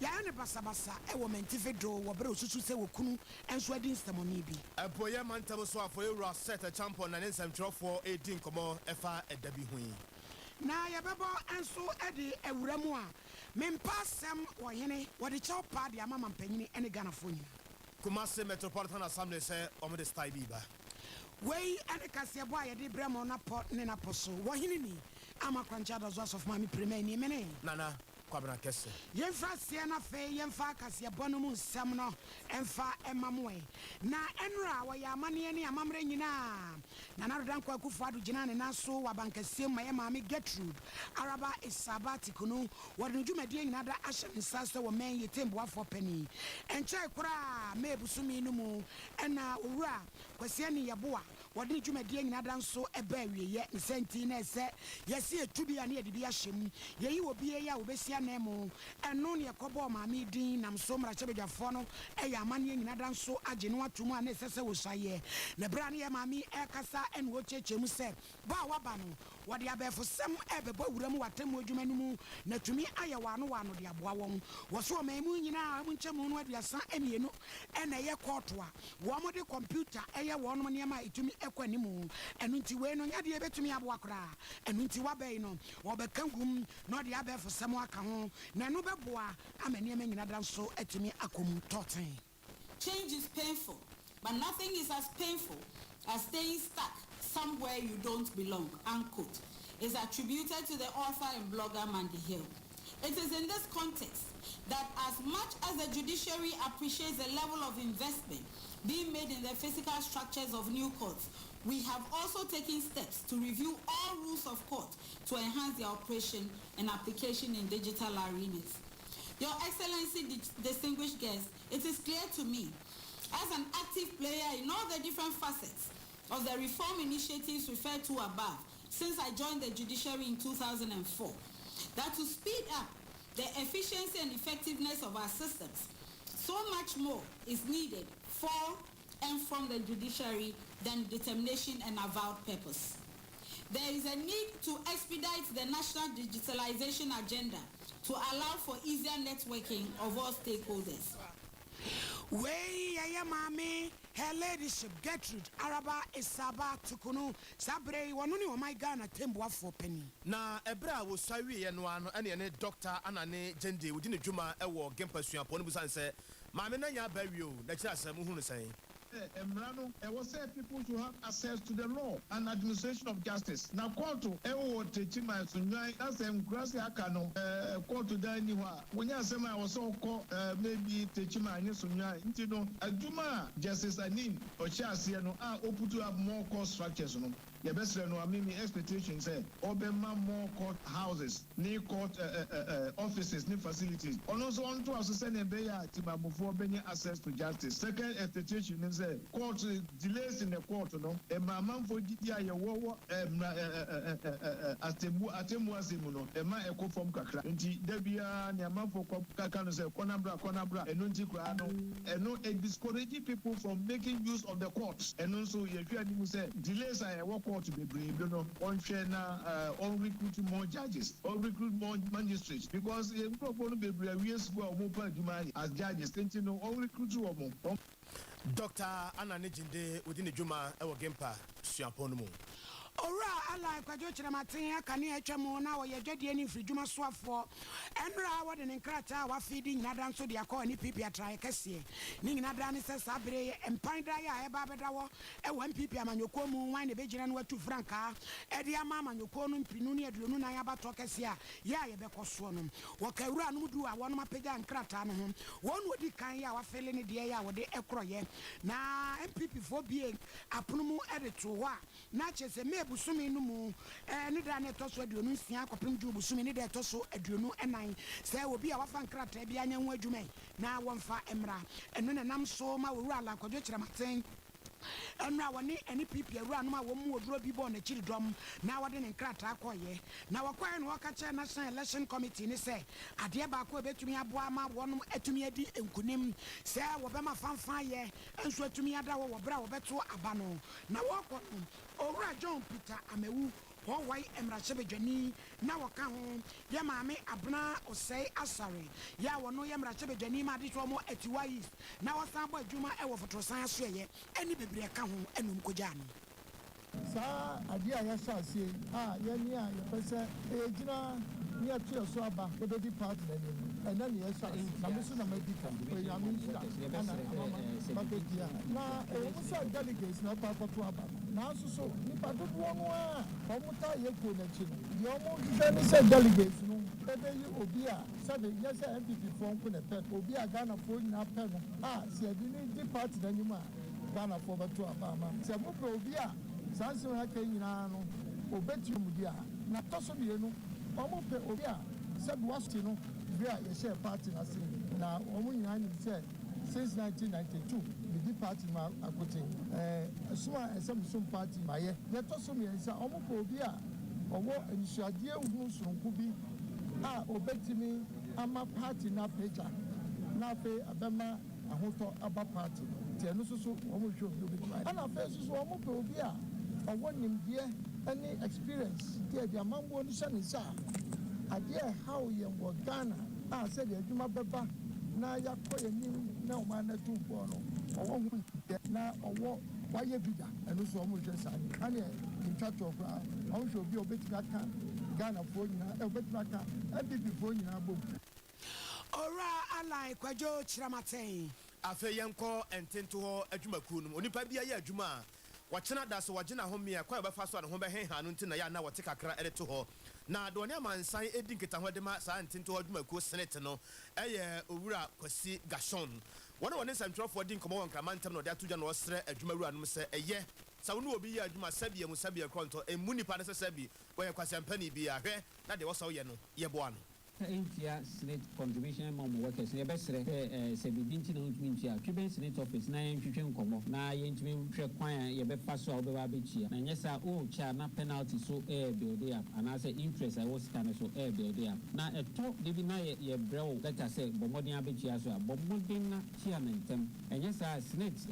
Yɛayɛ no basabasa wɔ m'antifi do wɔ ber a osusu sɛ okunu nso adi nsɛmɔne bi. Apueeɛ Mantam Soafoɔ Owura Seth Acheampong na ne nsɛmtwerɛfoɔ redi nkɔmmɔ ɛfa ɛda bi ho yi. Na yɛbɛbɔ nso de awura mu a, mempɛ asɛm wɔ hene, wɔde kyɛw paa de ama mampanyini ne Ghanafoɔ nyinaa. Kumasi Metropolitan Assembly sɛ wɔde style bi reba. Wei ne kaseɛbɔ a yɛde brɛ mo napɔ ne napɔ so wɔ hene ni, Ama Kwankyɛ Adazo Asɔfo Maame Pirimani, mene. Nana Kwabena Kɛse. Yɛmfiri aseɛ na afei yɛmfa kaseɛbɔ no mu nsɛm no mfa mma mo ɛ. Na ɛnora wɔyɛ amanneɛ ne amammerɛ nyinaa. Nana Addo Dankwa Akufo Addo gyinaa ne nan so wɔ abankɛseɛ mu ma yɛn maame Gertrude Araba Esaba Tikunu wɔde ne dwumadie nyinaa da ahyɛ ne nsa sɛ wɔmmɛn yɛ tɛmbuafoɔ panin. Ɛnkyɛe koraa May bosome no mu na Owura Kwasi Ani Yeboah Wɔde ne dwumadie nyina da nso ba awieɛ, ne saa nti na ɛsɛ yɛse yɛtu bi a ne yɛde bi ahyɛ mu. Yɛyi obi a wɔbɛsi ananmu, ɛno ne yɛkɔbɔɔ maame yi din nam so mmarahyɛbadwafoɔ no yɛ amanneɛ nyina da nso agye no ato mu a na ɛsɛ sɛ wɔsua yɛ. Na berɛ a ne yɛn maame yi rekasa na ɔrekyerɛkyerɛ mu sɛ bɔ a waba no Wɔde abɛɛfosɛm rebɛbɔ wura mu wɔ atemmu adwuma no mu na atumi ayɛ wɔano wɔano de aboa wɔn. Wɔ so ɔman mu nyinaa mu nkyɛmu no 32 na ɛyɛ kɔɔto a wɔde kɔmputa yɛ wɔnom nneɛma a ɛtumi kɔ anim. Ɛno nti wei no nyɛ adeɛ a ɛbɛtumi aboa koraa. Ɛno nti waba yi no wɔbɛka gum na ɔde abɛɛfosɛm aka ho na ɛno bɛboa ama nneɛma nyina da nso atumi akɔ mu tɔɔten. Change is painful, but nothing is as painful as staying stuck somewhere you don't belong, unquote, is attributed to the author and blogger Mandy Hill. It is in this context that as much as the judiciary appreciates the level of investment being made in the physical structures of new courts, we have also taken steps to review all rules of court to enhance their operation and application in digital arenas. Your Excellency, distinguished guests, it is clear to me, as an active player in all the different facets of the reform initiatives referred to above since I joined the judiciary in 2004, that to speed up the efficiency and effectiveness of our systems, so much more is needed for and from the judiciary than determination and avowed purpose. There is a need to expedite the national digitalization agenda to allow for easier networking of all stakeholders. Wei yɛyɛ maame Her Ladyship Gertrude Araba Esaba Tukunu, saa berɛ yi ɔno ne ɔman Ghana tɛmbuafoɔ panin. Na ɛberɛ a wɔsua wieɛ no ara no ɛna yɛne Dɔkta Anane Gyende ɔdi ne dwuma wɔ Gimpa Suapɔn no bisa no sɛ, Maame no anya aba awie o, n'akyiri asɛm wohu no sɛn? Sɛ mmara no, ɛwɔ sɛ people should have access to the law and administration of justice. Na kɔɔto wɔ Techiman, Sunyani, na sɛ nkuraase aka no kɔɔto dan nni hɔ a, wonya asɛm a ɛwɔ sɛ ɔkɔ maybe Techiman ne Sunyani. Nti no, adwuma a Justice Anin ɔhyɛɛ aseɛ no a ɔputu up more court structures no, Yɛbɛsrɛ no a me me expectation sɛ ɔbɛma more court houses ne court offices ne facilities. Ɔno nso ɔntoa so sɛnea ɛbɛyɛ a Timamufoɔ bɛnya access to justice. Second expectation ne sɛ court delays in the court no ɛma amanfoɔ gyidie a yɛwɔ wɔ mmra atemmu atemmu asɛm mu no ɛma ɛkɔ fam kakra. Nti da biara nea amanfoɔ kɔ ka no sɛ kɔ na bra kɔ na bra ɛno nti koraa no ɛno ɛ discourage people from making use of the court. Ɛno nso yɛhwɛ anim sɛ delays a ɛwɔ court bebree bi no wɔnhwɛ na wɔn recruit more judges, wɔn recruit more magistrates because yɛn nkurɔfoɔ no bebree awie sukuu a wɔn repɛ adwuma ayɛ as judges nti no wɔn recruit wɔn. Wɔn. Dɔkta Anane Gyinde ɔdi ne dwuma wɔ Gimpa suapɔn no mu. Owura Alai Kwadwo Kyerematen aka nea atwa mu na ɔyɛ dwadie ne mfiridwuma soafoɔ. Ɛnora wɔde ne nkrataa a wafe di nyina da nso de akɔ NPP atraeɛ kɛseɛ. Ne nyina da ne sɛ saa bere yi mpan da yi a ɛreba abɛda hɔ wɔ NPP amanyɔkuo mu hwan na ɛbɛgyina no atu frankaa de ama amanyɔkuo no mpenu ne 24 abatoɔ kɛseɛ a yɛ a yɛbɛkɔ soɔ no. Wɔka awuranom du a wɔnom apagya nkrataa no ho. Wɔn na wɔdi kan yɛ a wafele ne deɛ yɛ a wɔde korɔeɛ. Na NPP foɔ bue apono mu de too hɔ a na kyerɛ sɛ May bosome no mu ne da a na ɛtɔ so 26 kɔpem June bosome ne da a ɛtɔ so 24 sɛ obi a wafa nkrataa biara nyɛ ho adwuma yi na wɔmfa mmra. Ɛno na ɛnam so ma Owura Allan Kwadwo Kyerematen mmerɛ a wɔne NPP awuranom a wɔn mu oduro bi bɔɔ n'akyiri dɔm na wɔde ne nkrataa kɔeɛ. Na wɔkɔeɛ na wɔka kyerɛɛ National Election Committee no sɛ adeɛ baako a ɛbɛtumi aboa ama wɔnom atumi adi nkunim sɛ wɔbɛma fanfanyɛ nso atumi ada hɔ wɔ berɛ a wɔbɛto aba no. Na wɔrekɔ no, Owura John Peter Amewu. Hɔhɔe mmarahyɛbadwani na wɔka ho yɛ Maame Abena Osei Asare yɛ a wɔno yɛ mmarahyɛbadwani ma adehyeɛ wɔ Atiwa East na ɔsan bɔ adwuma wɔ Fotorosan Asoɛeɛ ne bebree ɛka ho na wɔn kɔgyaa no. Saa adeɛ a yɛahyɛ aseɛ yi a yɛne a yɛpɛ sɛ yɛgyina ne yɛto yɛn so aba bɛdi party no anim no, ɛnnɛ na yɛhyɛ aseɛ, na me nso na madi kan. Onyame nhyira na ama mabɛdi a. Na ɛwɔ mu sɛ delegates na ɛkɔ akɔto aba no, nanso so nnipa dodoɔ no ara a wɔtaa yɛ kuo no akyi no, deɛ wɔhwehwɛ ne sɛ delegates no bɛyi obi a sɛbe nyɛ sɛ NPP foɔ nko na ɛpɛ no, obi a Ghanafoɔ nyinaa pɛ no a sɛ yɛde no di party no anim a, Ghanafoɔ bɛto aba ama no. Sɛ mopɛ obi a saa nsɛm a yɛaka yi nyinaa no ɔbɛtua mu di a. Na ɛtɔ so mmienu, wɔpɛ obi a sɛbe waso no berɛ a yɛhyɛɛ party no ase. Na wɔn nyinaa nim sɛ since 1992 medi party no mu akoten. Ɛsom a ɛsɛ mesom party mayɛ. Deɛ ɛtɔ so mmiɛnsa, wɔpɛ obi a ɔwɔ anisoadeɛ hunu sononko bi a ɔbɛtumi ama party no apagya na afei abɛma ahotɔ aba party no nti ɛno nso so wɔn hwehwɛ obi a obetumi ayɛ. Ɛna afei nso so wɔn pɛ obi a ɔwɔ nimdeɛ ne experience nti yɛde amambuo no hyɛ ne nsa a adeɛ a ɛhaw yɛn wɔ Ghana a sɛdeɛ adwuma bɛba na yɛakɔ yɛn anim na ɔman no atu mpɔn no ɔwɔ ho nimdeɛ na ɔwɔ wayɛ bi da ɛno nso wɔn hwehwɛ saa nipa ɛneɛ ntwa toɔ koraa wɔn hwehwɛ obi a obetumi aka Ghanafoɔ nyinaa obetumi aka NPP foɔ nyinaa bom. Owura Allan Kwadwo Kyerematen. Afei yɛnkɔ ntentohɔ adwumakuo no mu. Onipa biara yɛ adwuma a, ɔkyena da so ɔgye n'ahome a, kwan a ɔbɛfa so a ne ho bɛhenha no nti na ɛyɛ a na wɔte kakra de to hɔ. Na deɛ ɔne amansan di nkitaho de ma saa ntentohɔ adwumakuo Senate no yɛ Owura Kwasi Gashon. Wɔn a wɔne nsɛntwerɛfoɔ di nkɔmmɔ wɔ Nkraman ntam na ɔde ato dwa na ɔsrɛ adwumawuranom sɛ ɛyɛ sɛ wo ne obi yɛ adwuma sɛbi amu sɛbi ɛkorɔntɔ, mmu nipa no sɛ sɛbi ɔyɛ kwaseampani biara, hwɛ na deɛ ɛwɔ sɛ woyɛ no yɛ boa no. Ntua SSNIT contribution mma ɔmo workers no, yɛbɛsrɛ sɛ sɛ biribi nti na wontumi ntua a, twe bɛn SSNIT office na yɛntwetwe nkɔmmɔ na yɛntumi nhwɛ kwan a yɛbɛfa so a wobɛba abɛtua. Na nyɛ saa a, worekyɛ a na penalty so rebuilde up anaasɛ interest a ɛwɔ sika no so rebuilde up. Na ɛtɔ da bi na yɛbrɛ wo letter sɛ bɔ mmɔden abɛtua so a, bɔ mmɔden na tua no ntɛm. Ɛnyɛ saa a, SSNIT,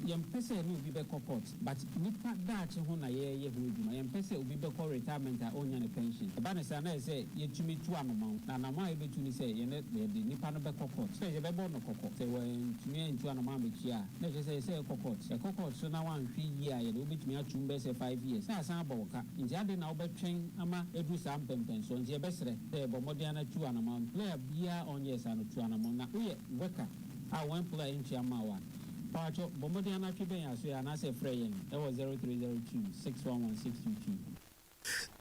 yɛmpɛ sɛ yɛne obi bɛkɔ court. But nipa daakye ho na yɛreyɛ ho adwuma. Yɛmpɛ sɛ obi bɛkɔ retirement a ɔnnya ne pension. Ɛba no saa na ɛsɛ sɛ yɛtumi tu anomɔn. Na anamɔn a yɛbɛtu ne sɛ yɛne yɛde nipa no bɛkɔ court. Sɛ yɛbɛbɔ no kɔkɔ. Sɛ wantumi antu anomɔn ammɛtua a, na ɛkyerɛ sɛ ɛsɛ sɛ yɛkɔ court. Yɛkɔ court so na wanhwɛ yie a, yɛde wo bɛtumi atom bɛyɛ sɛ 5 years na yɛasan abɔ wo ka. Nti adɛn na wobɛtwɛn ama aduru saa mpɛmpɛnsoɔ? Nti yɛbɛsrɛ sɛ bɔ mmɔden ara tu anamɔn. Employer biara a ɔnyɛɛ saa no, tu anamɔn. Na woyɛ worker a wo employer ntua mmaa wo a, Paatwɔ, bɔ mmɔden ara twe bɛn asoɛ anaasɛ frɛ yɛn wɔ 0302 611 622.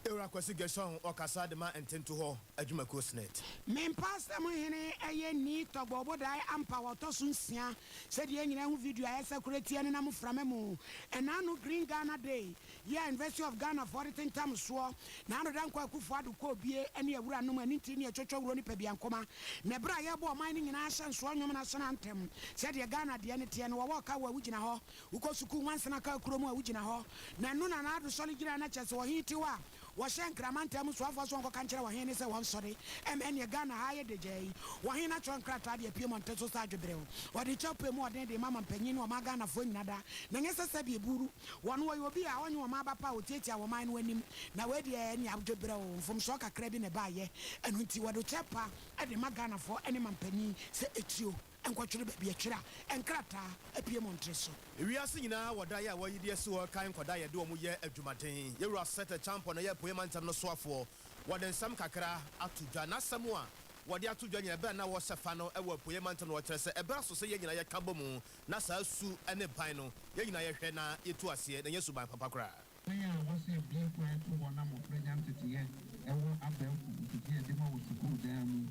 Ewura Kwasi Gershon ɔkasa de ma ntentohɔ adwumakuo SSNIT. Me mpaasɛm hene ɛyɛ Nii Tɔgbɔ Obodae Ampa wɔ ɔtɔ so nsia sɛdeɛ yɛn nyinaa hu video a ɛsɛ koro tia nenam mframa mu ɛnaano Green Ghana Day yi a University of Ghana foɔ de tentam soɔ Nana Dankwa Akufo Addo kɔɔ bie ne awuranom ani ntiri ne atwotwo wuro ne pɛbiankoma na ɛberɛ a yɛrebɔ ɔman no nyinaa ahyɛnsoɔ nnwom no asena ntɛm sɛdeɛ Ghana deɛ no teɛ no wɔwɔ ɔka wo a wogyina hɔ wokɔ sukuu nwansena kaa kuro mu a wogyina hɔ na ɛno Nana Addo sɔre gyina na kyerɛ sɛ ɔhene te hɔ a wɔhyɛ Nkraman ntam soafoɔ so wɔnkɔka nkyerɛ ɔhene no sɛ wɔnsɔre ɛmɛ ɛneɛ Ghana ha ayɛ dagyaa yi ɔhene no atwerɛ nkrataa de apue mmɔnten so sɛ adweberɛw ɔde kyɛw pɛ mu ɔden de ma mampanyin ne ɔman Ghanafoɔ nyina da na ɛnyɛ sɛ sɛbi eburu wɔn wɔyɛ obi a ɔnye wɔn aba pa a ɔtiatia wɔn man no anim na wei deɛ ɛne adweberɛw mfomsoɔ kakra bi na ɛbaayɛ ɛno nti wɔde kyɛ pa de ma Ghanafoɔ ne mampanyin sɛ etuo nkɔtwere baabi ɛtwerɛ a nkrataa apue mmɔnten so. Ewiase nyinaa wɔ da yi a wɔayi de asi hɔ rekae nkwadaa a yɛde wɔn yɛ adwumaden. Yɛwura Seth Acheampong na ɛyɛ Apueeɛ Mantam no soafoɔ. Wɔde nsɛm kakra ato dwa. N'asɛm a wɔde ato dwa nyinaa ɛberɛ a na wɔrehyɛ fa no wɔ Apueeɛ Mantam no wɔkyerɛ sɛ ɛberɛ aso sɛ yɛn nyinaa yɛka bɔ mu na saa su ne ban no yɛn nyinaa yɛhwɛ na yɛtu aseɛ na ɛnyɛ suban papa koraa. Kwan a wɔsɛ bue kwan to hɔ na mmofra nya nteteyɛ wɔ abɛɛfo mfidie a yɛde ma wɔ sukuu dan mu.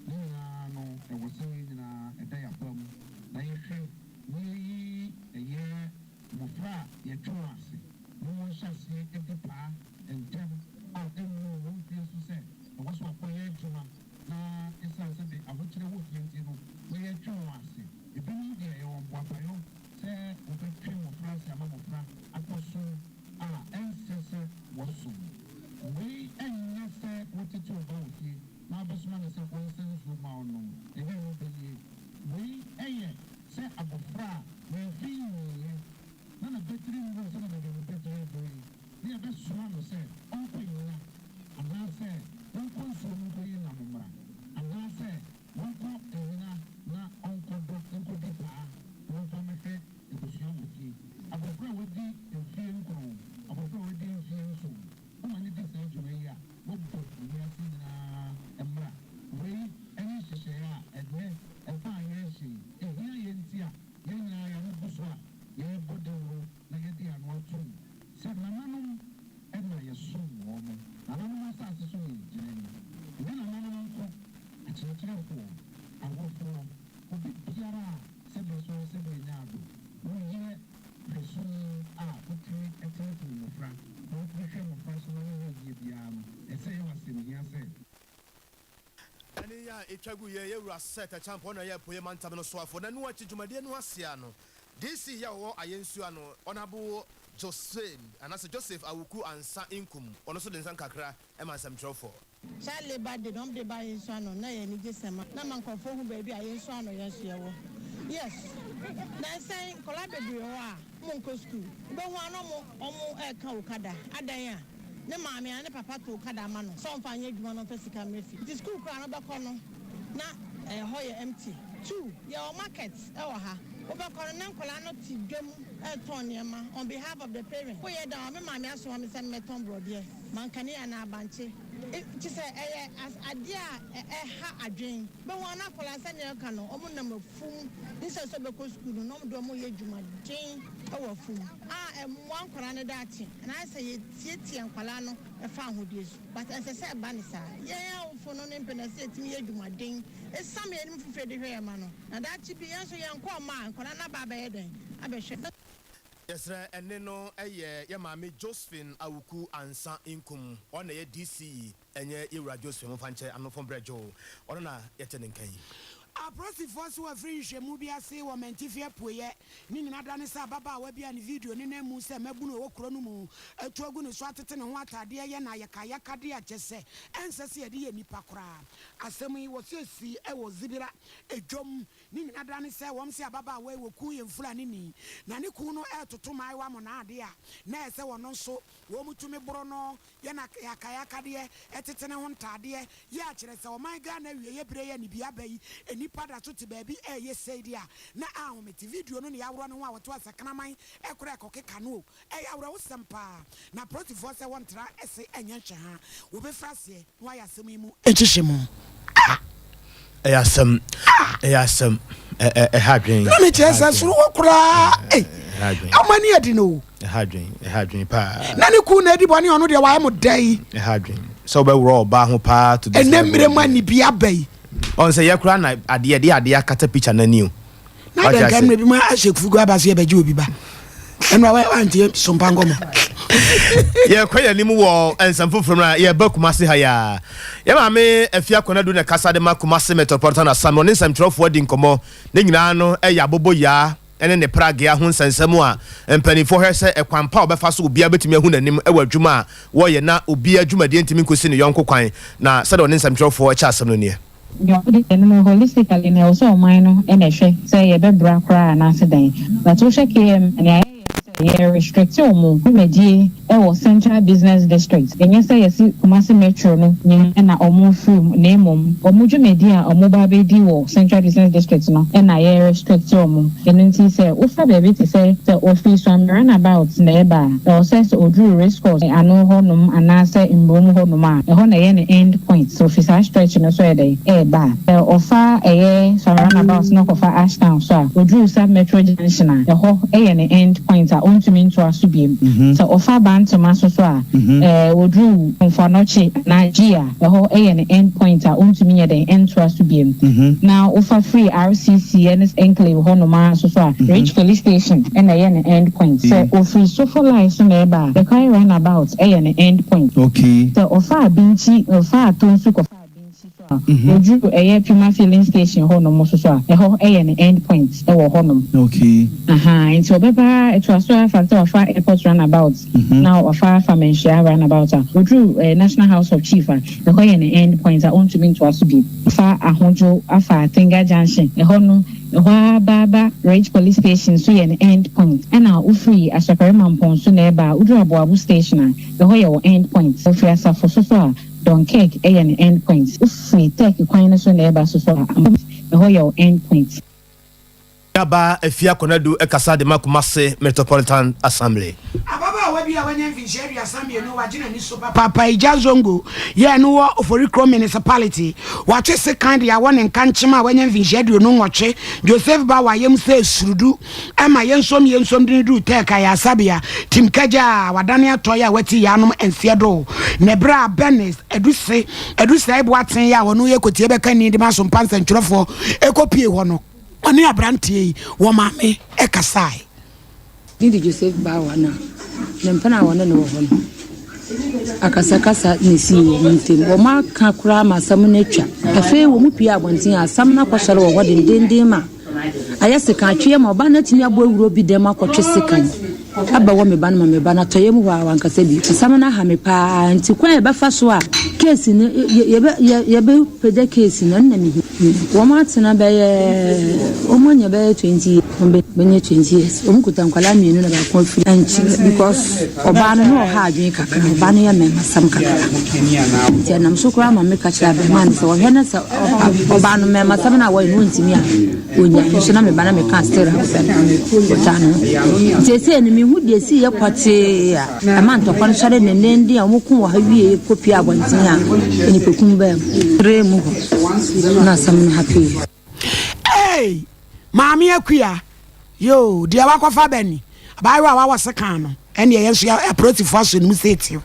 Ne nyinaa no, ɛwɔ sɛ yɛn nyinaa ɛda yɛn aba mu na yɛhwɛ na yɛyi ɛyɛ mmofra a yɛtwe wɔn ase na wɔnhyɛ aseɛ di paa ntɛm a ɛnnuu wɔn mfeɛ so sɛ ɛwɔ sɛ wɔkɔyɛ adwuma na ɛsiane sɛ de ahokyerɛ wɔ fie nti no na yɛtwe wɔn ase. Ebinom deɛ ɛyɛ wɔn boapayɔ sɛ wɔbɛtwe mmɔfra ase ama mmɔfra akɔsom a ɛnsɛ sɛ wɔsom. Wei nyɛ sɛ wotete wo ba wɔ fie na wobɛsoma no sɛ ɔnsa nsuo mma ɔnnom. Ɛnyɛ ɛno bɛyie. Wei yɛ sɛ abɔfra a ne mfe nyiiɛ na n'abatiri nnuru sɛdeɛ baabi a ne batiri aduru yi, na yɛbɛsoma no sɛ. a ɛtwa gu yɛ yɛwura Seth Acheampong na ɛyɛ Apueɛ Mantam no soafoɔ. Na ɛno akyi dwumadie no ase a no, DC a ɔwɔ Ayɛnsuo ano, Honourable Josephine anaasɛ Joseph Awuku Ansah Nkum, ɔno nso de nsɛm kakra ma nsɛmtwerɛfoɔ. Child labour day na wɔde ba yɛn nso ano na ɛyɛ anigyesɛm na ama nkurɔfoɔ hu baabi a yɛn nso ano yɛn nso yɛwɔ. Yes, nansa yi nkwadaa bebree wɔ hɔ a wɔnkɔ sukuu. Wobɛhu a na wɔn wɔreka okada. Adan a ne maame anaa ne papa to okada ama no sɛ ɔmfa nyɛ adwuma na ɔmfa sika mmrɛ fie. Nti sukuu koraa no wobɛkɔ no na ɛhɔ yɛ empty. Two, yɛwɔ market wɔ ha. Wobɛkɔ no na nkwadaa no te dwam retɔn nneɛma on behalf of the parents. Woyɛ dɛn a, me maame asoma me sɛ memmɛtɔn borɔdeɛ, mankani anaa bankye. Kyerɛ sɛ ɛyɛ adeɛ a ɛha adwene. Bɛhu a na akwadaa sɛdeɛ ɔka no, wɔnam afum instead sɛ wɔbɛkɔ sukuu no na wɔde wɔn reyɛ adwumaden wɔ afum a ɛmmoa nkwadaa no daakye. Na ayɛ sɛ yɛtiatia nkwadaa no fa ahodie so but ɛnsɛ sɛ ɛba no saa. Yɛn awofo no ne mpɛ na ɛsɛ sɛ yɛtumi yɛ adwumaden siam yɛn anim fifire de hwɛ yɛn mma no. Na daakye bi yɛn nso yɛnkɔ mma a, nkwadaa no aba abɛyɛ dɛn abɛhwɛ. Yɛsrɛ ɛnne no yɛ yɛ maame Josephine Awuku Ansah Nkum, ɔno na ɛyɛ DC ɛnyɛ yɛwura Josephine momfa nkyɛ Anofo Brɛdwo, ɔno na yɛte ne nka yi. Apolisifoɔ se wɔafiri nhwehwɛmu bi ase wɔ Mantifi Apueɛ. Ne nyina da ne sɛ ababaawa bi a ne video nenam mu sɛ mmabunu a ɛwɔ kuro no mu atu agu ne so atete ne ho ataadeɛ yɛ no ayakayakadeɛ a kyɛsɛ ɛnsɛ sɛ yɛde yɛ nnipa koraa. Asɛm yi wɔsiesie wɔ Zibira dwam. Ne nyina da ne sɛ wɔn se ababaawa yi wɔkuu yɛn Fulani ni na ne kuu no retoto mmaayewa monaa adeɛ a na ɛsɛ wɔno nso wɔn tumi boro no yɛ no ayakayakadeɛ, tete ne ho ntaadeɛ, yɛ a kyerɛ sɛ ɔman Ghana awieɛ berɛ yi a nibia aba yi nnipa da so te baabi ɛɛyɛ sei deɛ a na ahomete. Video no ne aworɔ ne ho a wɔto asakraman kora ɛkɔkeka no o, ɛyɛ awerɛhosɛm paa. Na apolisifoɔ sɛ wɔntra se ɛnyɛ nhwɛha, wɔbɛfiri aseɛ na wɔayɛ asɛm yi mu nhyehyɛmu. Ah! Ɛyɛ asɛm. Ah! Ɛyɛ asɛm. Ɛha adwen. Na me kyerɛ sɛ soro hɔ koraa. Ei! Ɛha adwen. Ɔmo ani adi no o. Ɛha adwen. Ɛha adwen paa. Na ne kun na adi bɔne ɔno deɛ wayɛ mo dɛ yi. Ɛha adwen. Sɛ wobɛworɔ ɔbaa ho paa to this level. Ɛnɛ mmerɛ mu a nibia aba yi. Ɔn sɛ yɛ koraa na adeɛ yɛde adeɛ akata picture no ani o. Na adɛn nka mmerɛ bi mu ahyɛ kufugu aba so yɛbɛgye obi ba. Ɛno a wantie sompa nkɔmmɔ. Yɛkɔ yɛn anim wɔ nsɛm foforɔ mu a yɛba Kumasi ha yi ara. Yɛn maame Afia Konadu na ɛkasa de ma Kumasi Metropolitan Assembly. Ɔne nsɛmtwerɛfoɔ adi nkɔmmɔ. Ne nyinaa no yɛ aboboyaa ne ne pragea ho nsɛnsɛm a mpanimfoɔ hwɛ sɛ ɛkwan pa a wɔbɛfa so obiara bɛtumi ahu n'anim wɔ adwuma a wɔyɛ na obiara dwumadie ntumi nkɔsi ne yɔnko kwan. Na sɛdeɛ ɔne nsɛmtwerɛfoɔ kyɛ asɛm no nie. Deɛ ɔmo de yɛ no no holistically no ɛwɔ sɛ ɔman no na ɛhwɛ sɛ yɛbɛbra koraa anaase dɛn but wohwɛ KM a nea yɛyɛ ne sɛ yɛ restrict ɔmo dwumadie wɔ central business district ɛnyɛ sɛ yɛse Kumasi metro no nyinaa na ɔmo firi mu na mmom ɔmo dwumadie a ɔmo ba abɛdi wɔ central business district no na yɛ restrict ɔmo ɛno nti sɛ wofa baabi te sɛ sɛ ɔfiri Suame runabout na ɛba a ɛwɔ sɛ sɛ ɔduru race course ano hɔ nom anaasɛ Mbrom hɔ nom a ɛhɔ na ɛyɛ ne end point. Sɛ ofi saa stretch no so yɛ dɛn ɛɛba a, sɛ ɔfa ɛyɛ Suame roundabout na ɔkɔfa Ashtown so a, oduru Sub Metro junction a, ɛhɔ yɛ ne end point a ɔntumi ntoa so biom. Sɛ ɔfa Bantama so so a, ɛɛ oduru Komfo Anokye anaa Gee a, ɛhɔ yɛ ne end point a ɔntumi nyɛ dɛn ntoa so biom. Na wofa firi RCC ɛne Enclave hɔ nom ara nso so a, Ridge Police Station na ɛyɛ ne end point. Sɛ ofiri Sofo Line so na ɛɛba a, Bekwai roundabout yɛ ne end point. Sɛ ɔfa Abinkyi, ɔfa Atonsu kɔfa Abinkyi so a, oduru ɛyɛ Puma filling station hɔ nom nso so a, ɛhɔ yɛ ne end point wɔ hɔ nom. Ahaa, nti ɔbɛba ara, ɛtoa so ara fa sɛ wafa Airport roundabout na wafa afa Manhyia roundabout a, oduru National House of Chief a, ɛhɔ yɛ ne end point a ɔntumi ntoa so bio. Fa Ahodwo afa Atenga junction, ɛhɔ no, ɛhɔ ara ba ba Ridge Police Station nso yɛ ne end point. Ɛna wofiri Asɔkɔre Mampong so na ɛreba a, woduru Aboabo station a, Ɛhɔ yɛ wo end point. Wofiri Asafo so so a, Dunkirk yɛ ne end point. Wofiri Turkey kwan no so na ɛreba so so a, Ambo, ɛhɔ yɛ wo end point. Nuabaa Afia Konadu kasa de ma Kumasi Metropolitan Assembly. Ababaawa bi a wanya mfinhyia 32 wagye n'ani so papaapa Ija Zongo yɛɛ no wɔ Oforikrom Municipality. Watwe sekan de awɔ ne nkankyema a wanya mfinhyia 28 Joseph Bawa yam sɛ surudu. Ɛma yɛnsom yɛnsom de no duru Turk ayaresabea, Tim Kagya a wadane atɔe a wati yaanom mfeɛ do ne berɛ a Bernice Aduse Adusɛe Boateng a ɔno yɛ kotie bɛkanni de ma Asompa nsɛntwerɛfoɔ kɔpuee hɔ no, ɔne aberanteɛ yi wɔ maame kasae. Din de Joseph Bauer na ne mpena a wɔne no wɔ hɔ no. Akasakasa na esii wɔ wɔn ntam. Wɔaka koraa ma asɛm no atwa. Afei wɔn pue abɔnten a, asɛm no akɔsɔre wɔ hɔ dendeenden ma ayɛ sekan-atweɛ ma ɔbaa no atumi abɔ awura obi dɛm akɔtwe sekan abɛwɔ me ba no ma me ba no atɔ yam hɔ a wankasa bio. Asɛm no aha me paa nti kwan a yɛbɛfa so a case no yɛbɛ yɛbɛpagya case no ɛno na mehia. Wɔn atena bɛyɛ wɔn anya bɛyɛ 20 years wɔn bɛnya 20 years wɔn kuta nkwadaa mmienu na baako afiri ɛnkyerɛ because ɔbaa no na ɔha adwene kakra ɔbaa no yɛ mmɛmasɛm kakra nti ɛnam so koraa ma meka kyerɛ abɛɛmaa no sɛ ɔhwɛ no sɛ ɔbaa no mmɛmasɛm no a wɔyɛ no ɔntumi a ɔnya nso na meba na meka still a ɔpɛ no ɔtaa no ho nti ɛsɛ no mehu deɛ ɛsi yɛ pɔtee a Ɛma ntɔkwa no sɔre denneennen a wɔko wɔ ha wie kɔpue abɔnten a nnipakum baa mu. Trɛɛ mu hɔ na asɛm no hapee. Eei! Maame Akua, yoo, deɛ wakɔfa ba ni. Abaayewa a wawɔ sekan no, ɛnneɛ yɛn nso yɛ apolisifoɔ asɔ ne mu seetew.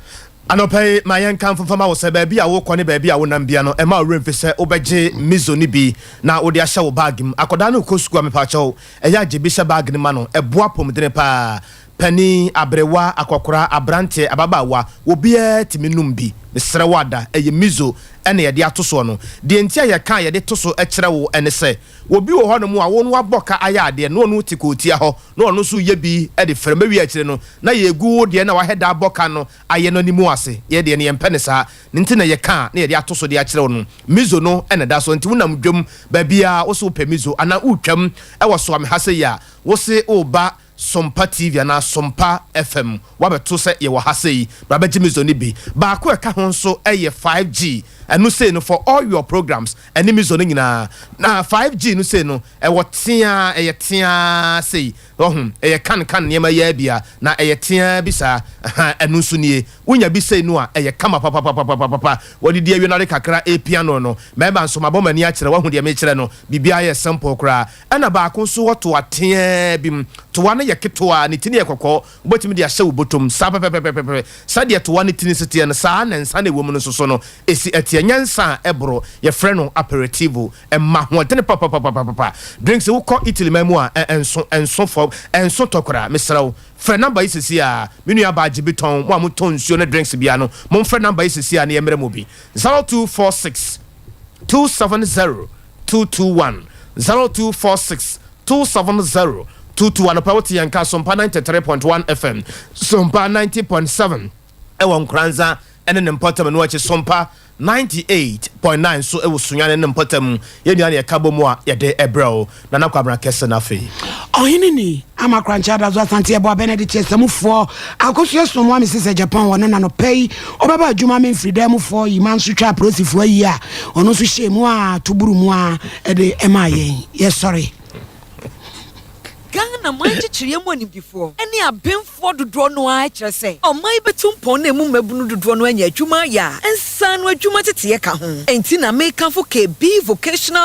Anɔpa yi, ma yɛnka mfomfa ma wo sɛ baabi a worekɔ ne baabi a wonam bia no, mma wo werɛ mfi sɛ wobɛgye miso no bi na wode ahyɛ wo bag mu. Akwadaa no rekɔ sukuu a, mepakyɛw, ɛyɛ a gye bi hyɛ bag no ma no. Ɛboa apɔmuden paa. Panin, aberewa, akɔkora, aberanteɛ, ababaawa, obiara tumi nom bi. Mesrɛ wo ada, ɛyɛ miso na yɛde ato soɔ no. Deɛ nti a yɛka a yɛde to so kyerɛ wo ne sɛ, obi wɔ hɔnom a wo no wabɔ ka ayɛ adeɛ na ɔno te kootia hɔ na ɔno nso reyɛ bi de frɛ. Mɛwie akyire no na yɛregu wo deɛ no a wahɛ da abɔ ka no ayɛ no anim ase. Yɛn deɛ no yɛmpɛ no saa. Ne nti na yɛka a na yɛde ato so de akyerɛ wo no. Miso no na ɛda so. Nti wonam dwam baabiara wo se wopɛ miso anaa woretwam wɔ Soame ha sei a, wo se woreba Sompa TV anaa Sompa FM woabɛto sɛ yɛwɔ ha sei, bra bɛgye me zone bi. Baako a ɛka ho nso yɛ 5G, ɛno sei no for all your programs ɛne me zone nyinaa. Na 5G no sei no ɛwɔ teaa, ɛyɛ teaa sei, wahu, ɛyɛ kan kan nneɛma yi ara bi a, na ɛyɛ teaa bi saa, ahaa, ɛno nso nie. Wonya bi sei no a, ɛyɛ kama papapapapapa. Wɔdidi awie no ade kakra repia no no, mmarima nso mabɔ m'ani akyerɛ, wahu deɛ mekyerɛ no, biribiara yɛ simple koraa. Ɛna baako nso wɔ toa teaa bi mu. Toa no yɛ ketewa, ne ti no yɛ kɔkɔɔ. Wobɛtumi de ahyɛ wo bɔtɔ mu saa pɛpɛpɛpɛpɛ. Sɛdeɛ toa no tini si teɛ no, saa ara na nsa no a ɛwɔ mu no nso so no si teɛ. Nyɛ nsa a ɛboro, yɛfrɛ no aperitivo. Ɛma ahoɔdene papapapapapa. Drinks, Wokɔ Italy man mu a, ɛnso, ɛnso fam, ɛnso tɔ koraa. Mesrɛ wo, frɛ number yi seesei ara. Me nuabaa gye bi tɔn. Mo a motɔn nsuo ne drinks biara no, momfrɛ number yi seesei ara na yɛmmrɛ mo bi. 0246 270 221 0246 270 22 Anɔpa wote yɛn nka Sompa 93.1 FM, Sompa 90.7 ɛwɔ Nkoranza ɛne ne mpɔtam ɛno akyi Sompa 98.9 nso ɛwɔ Sunyani ne ne mpɔtam. Yɛn nyinaa na yɛka bɔ mu a yɛde ɛbrɛ wo. Nana Kwabena Kɛse no afei. Ɔhene ni, Ama Korankye Adazo Asante Yɛboa Benedict Asamufoɔ Akosua Somoa Mese sɛ Japan wɔ no na nɔpɛ yi ɔbɛba adwuma me mfiridan mufoɔ yi ma nso twa apolisifoɔ ayi a ɔno nso hyɛɛ mu a to buru mu a ɛde ɛmaa yɛn yɛsɔre. Ghana man nkyekyereɛ mu animdefoɔ ne abenfoɔ dodoɔ no ara kyerɛ sɛ ɔman yi bɛtu mpɔn na emu mmabunu dodoɔ no anya adwuma ayɛ a nsaano adwuma teteyɛ ka ho. Enti na mekamfo KB Vocational.